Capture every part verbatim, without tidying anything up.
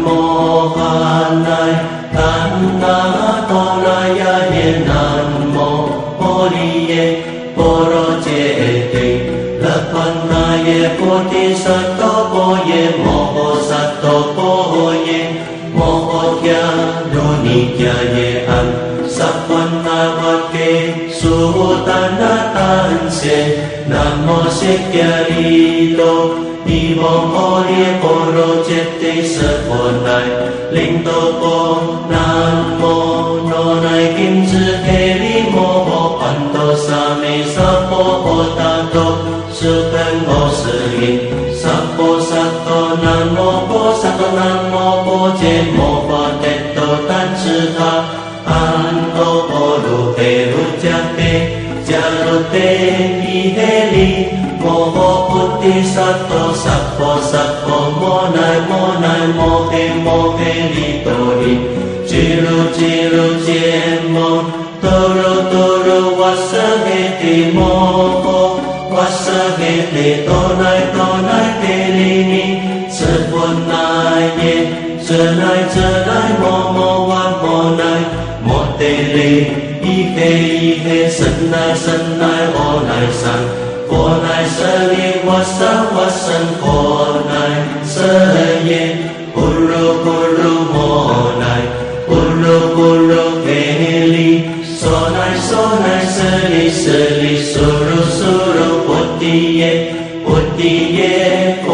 โมหะนาย ตัณหาโท นายะเย นะโม โอริเย โปโรเจติ ละพันนายะ โพธิสัตว์โต โพเย โมโหสัตว์โต โพเย โมโหญาณุนิยาเย อันสัพพันนาวะเกสุตัณหาตัณเส นะโมสิกาลิโต นิโมโพเย โปโรเจติ สัพพนาย ลิงโตโป นะโม โนนายกินจืเทลิโมโหปันโตสามีสัพพโหตาโต สุขังโอสริงสัพพสัตโต นะโมโพสัตโต นะโมโพเจโมปะเตโต ตันจืทา อันโตโพลุเตลุจเต จารุเต วิเฮลิ โมโหปุตติสัตโต สัพพสัตโต โมนาย โมนาย โมเฮ โมเฮลิโตหิ จิรุ จิรุเจโม โตรุ โตรุ วัสสะเหติ โมโห วัสสะเหติ โตนาย โตนาย เตลินิ เจปุนนายเย เจนาย เจนาย โมโม วัสโมนาย โมเตลิ อิเฮ อิเฮ สันนาย สันนาย โอนายสัง โอนายสลิ วัสสะ วัสสัง โอนายเสเย ปุรุ ปุรุ โมนาย ปุรุ ปุรุ เทลิ โสนาย โสนาย เสลิ เสลิ สุรุ สุรุ ปุตติเย ปุตติเย โป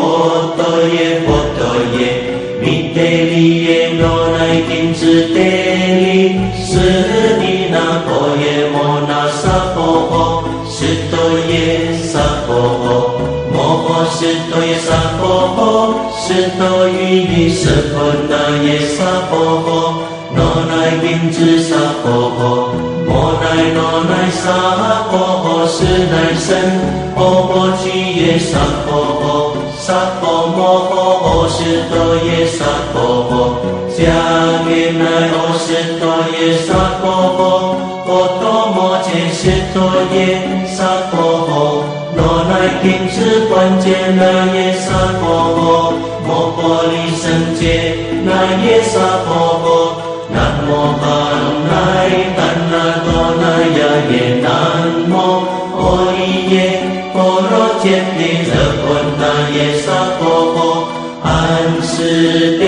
โตเย โปโตเย มิเตลิเย โนนายกินจืเตลิ สุนินาโปเย โมนาสัพพโห สุโตเย สัพพโห โมโห สุโตเย สัพพโห สุโตยิหิ สัพพนายเย สัพพโห โนนายกินจืสัพพโห โมนาย โนนาย สัพพโห สุนายสัน โอโปจิเย สัพพโห สัพพโมโห โอสุโตเย สัพพโห จาเกนาย โอสุโตเย สัพพโห โอโตโมเจ สุโตเย สัพพโห โนนายกินจืปัญเจนายเย สัพพโห โมโปริสัญเจนายเย สัพพโห นะโมปันนาย ตัณหาโท นายะเย นะโม โอริเย โปโรเจติ เจปุนนายเย สัพพโห อันสุเต